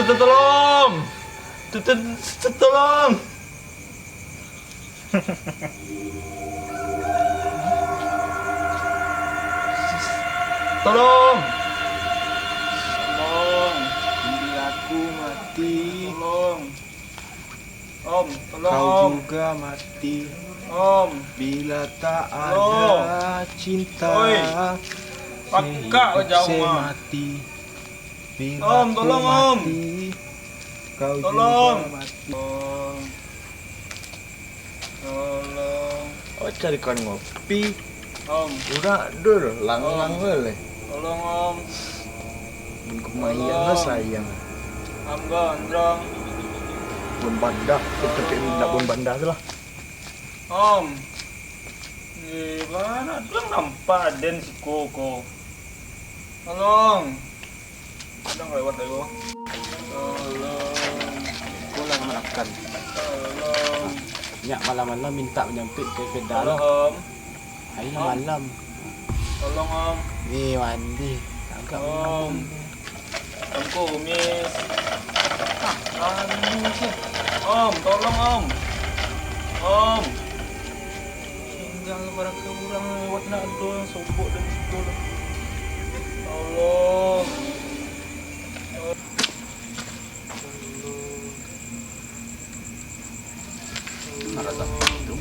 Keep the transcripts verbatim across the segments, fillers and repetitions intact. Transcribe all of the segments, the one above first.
Tolong! Tolong! Tolong! Tolong! Bila aku mati, tolong! Om, tolong, Kau Om. juga mati. Om. Bila tak Tolong. ada cinta, Oi. Pakak sehidup jauh, Om. semati. Bila Om, aku tolong, Om. mati, kau Tolong. juga mati. Tolong. Tolong. Oh, cari kawan ngopi. Om. Udah, aduh, lang-lang Om. Leh. Tolong, Om. Mun kumaian lah Tolong. sayang. Om, gondrong. Bun bandah, tetep indak bun bandah tu lah. Om. Eh, bana tu nampak aden siko ko. Tolong. Kadang lewat lagi, Bang. Tolong. Pulang makan. Tolong. Nyak malam-malam minta manyampik ka sepeda Tolong, lah. Om. Ayo Om. malam. Tolong, Om. Ni mandi. Agak Om. mandi. Om kumis. Ah, aduh, sih. Om, tolong, Om. Om. Tinggal barang ke urang lewat nak ado yang sobok dan siko lah. Ya Allah. Mana rezeki tu?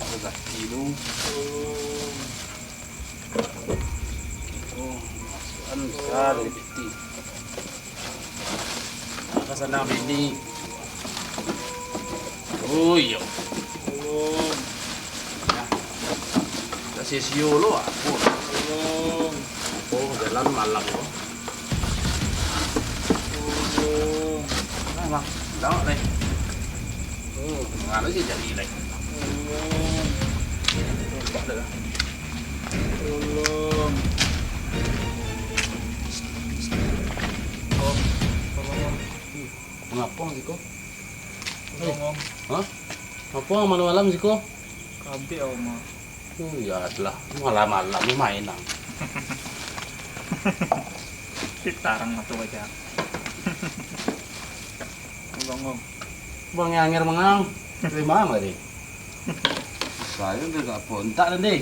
Rezeki tu. Oh, masukan besar dari piti. Maka sanang bini. Oh, iyo. Tolong. Nah, tak sio-sio lo aku. Tolong. Oh, jalan malam lo. Tolong. Nah, Bang. Dah, Bang. Oh, mana sih jadi, Bang? Tolong. Nampak dah. Tolong. Om, tolong, Om. Mangapo siko? Tolong, Om. Hah? Ngapo malam-malam siko? Kabek, Om. Oh, iyolah, malam-malam ni main, ang. Ditarang atau baca. Tolong, Om. Bang, yang angir mangang. Terima kasih. Sayo tu tak pontak tadi.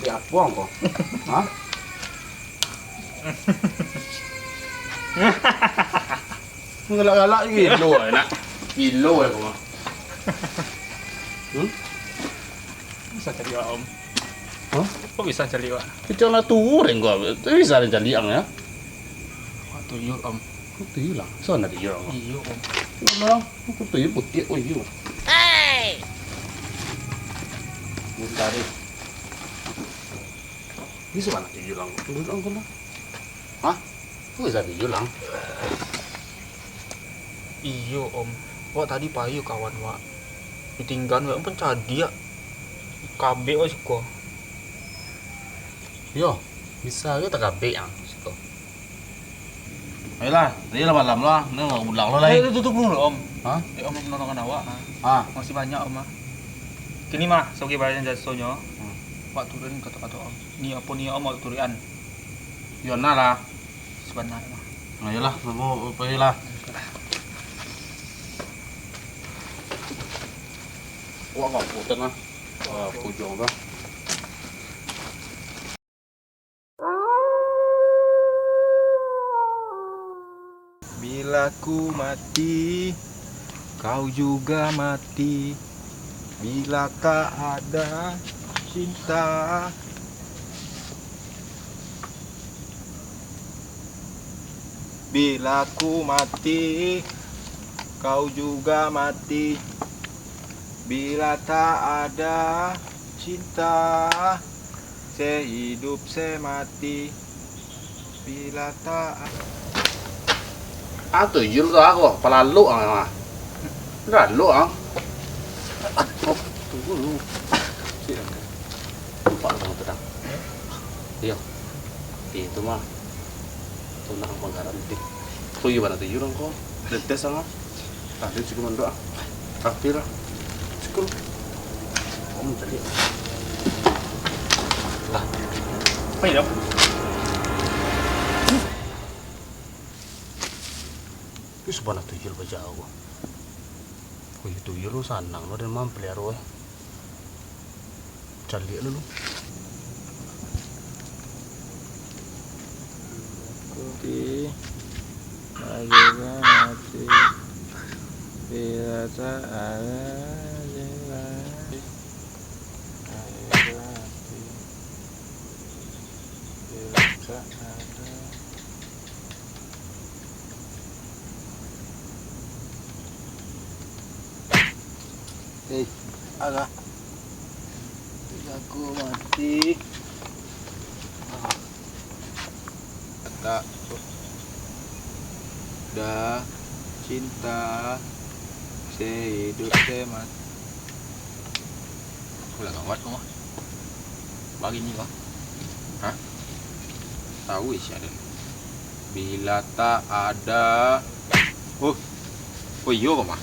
Di apo ang ko? Hah? Galak-galak gilo, nak. Gilo, eh, ko mah. Hmm? Bisa cari awak, Om. Hah? Kok bisa cari awak? Kecil lah tuo, deh, ko. Tapi bisa deh cari ang, ya. Wak tuyul, Om. Kok tuyul lah? Sana tuyul, Om. Iyo, Om. Alah, kok tuyul putiak, oh, iyo. Hei! Bentar, deh. Ini sabana tuyul ang. Tuyul ang ko lah. Hah? Kok bisa tuyul ang? Iyo, Om. Wak tadi payu kawan wak. Ditinggaan wak, Om, pun cadiak. Kabek wak siko. Yo, bisa yo tagabek ang siko. Ayolah, tadi lah malam lah, ni nak pulang lah lai. Eh, tu, tu, tunggu dulu, Om. Hah? Eh, Om, nolongan awak, nah. Ah. Masih banyak, Om, ah. Kini mah, sabagai balasan jasonyo, Hmm. wak turuikan kato-kato Om. Ni apo ni, Om, wak turuikan. Yo, nah lah. Sabana mah. Nah, iyolah, kamu pergilah. Wak, wak, punten lah. Wak, pujuang tu. Bila ku mati, kau juga mati. Bila tak ada cinta. Bila ku mati, kau juga mati. Bila tak ada cinta, sehidup semati. Bila tak a- Ah, tuyul tu aku, palalok ah. Lalok ah. Oh, tunggu dulu. Nampak lah, tenang. Iyo. Itu mah. Tu nak manggaran deh. Tuyul bana tuyul ko. Dentes sama. Tadi cukup mandok ah. Traktir lah. Cukup. Om tadi. Lah. Apa ini, Om? Ih, sabana tuyul bajauah. Wih, tuyul tu sanang lo den mampeliharo, eh. Caliak dulu. Kopi, ayo mati. Bila tak ada jalan, ayo mati. Bila tak ada. Hei, agak. Jago mati. Ah. Tak ada cinta sehidup semati. Ulah gawat ko mah. Bagini ko. Hah? Tahu isi ada. Bila tak ada. Oh. Oh iyo ko mah.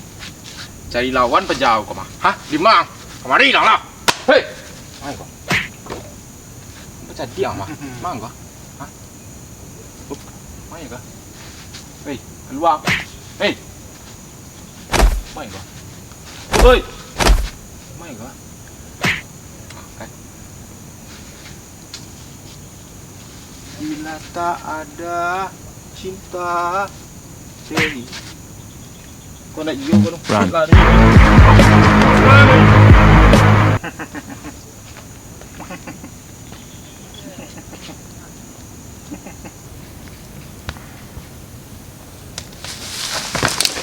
Cari lawan pajau ko mah. Hah? Di ma? Kamari lah lah. Hei. Mai ko. Apa jadi ang mah? Mang ko. Hah? Up. Mai ko. Hei, keluar. Hei. Mai ko. Oi. Mai ko. Makan. Bila tak ada cinta, seri. Kau nak iyo kau tu. Run. Lari.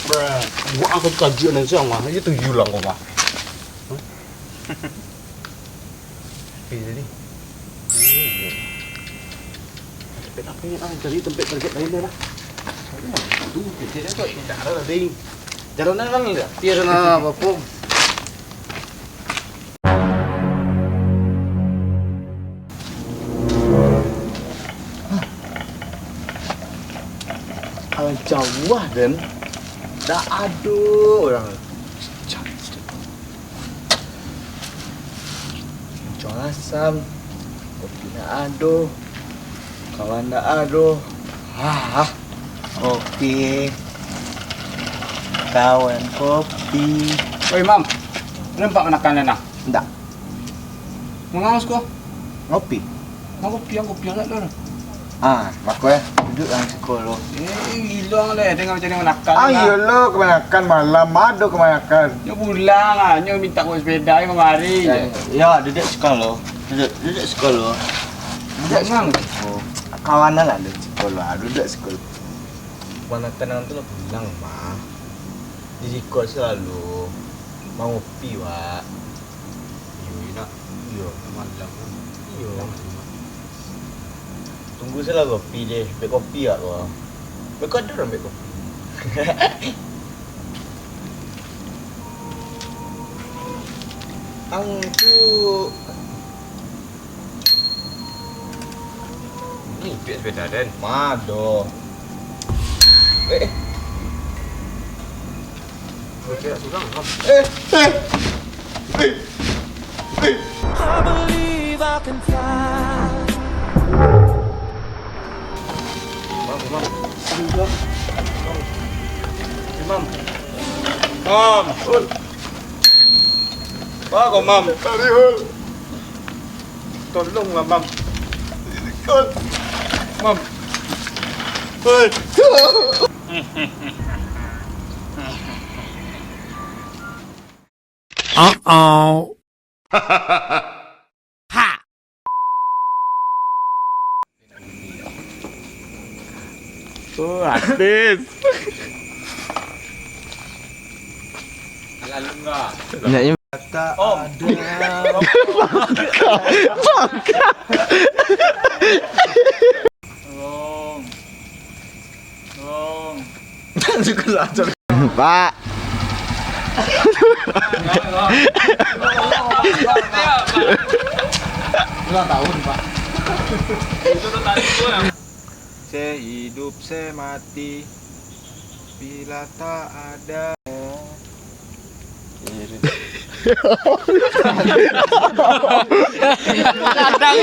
Bruh. Buat angkau kajian nan siang mah. Itu you lah kau mah. Oke, jadi. Tempat apa ni? Ah, cari tempat target lain dah lah. Aduh, kecil dah tu. Tak ada lah, ding. Jalan dah lah ni dah. Tiada lah apa-apa. Alah jauah den. Dak ado urang. Muncul asam. Kopi dak ado. Kawan dak ado. Ah, kopi. Kawan kopi. Oi, Mam. Nampak manakan den ah? Ndak. Mangaus ko? Ngopi. Mangopi, mangopi, angek lo. Ah, mako eh, duduak dalam siko lo. Eh, ilang deh, tengah cari manakan. Ah, iyo lo, kamanakan malam, ado kamanakan. Nyo pulang ah, nyo minta ko sepeda, nyo kamari. Yo, duduak siko lo. Duduak, duduak siko lo. Duduak siko. Kawan lah, duduak siko lo. Ah, duduak siko lo. Kamanakan tu lah pulang, mah. Di siko selalu mangopi, Wak. Iyo, iyo nak. Iyo, malam kan. Iyo. Tunggu salah kopi deh, bek kopi awak ko. Bek ko ado urang bek kopi. Ang tu. Ni, duit sepeda den. Mado. Eh, eh. Kau kira surang, Mam. Eh, eh. Eh. Eh. I believe I can fly. Mam, Mam. Mam. Mam. Mam. Apa kau, Mam? Tolonglah, Mam. Mam. Hei. Uh-oh. Ha. Oh, artis. Alah, lu enggak. Nak im- Kata Om. Ada. Bangka. Bangka. Tolong. Tolong. Pak. Dua tahun, Pak. Sehidup semati, bila tak ada. Kadang.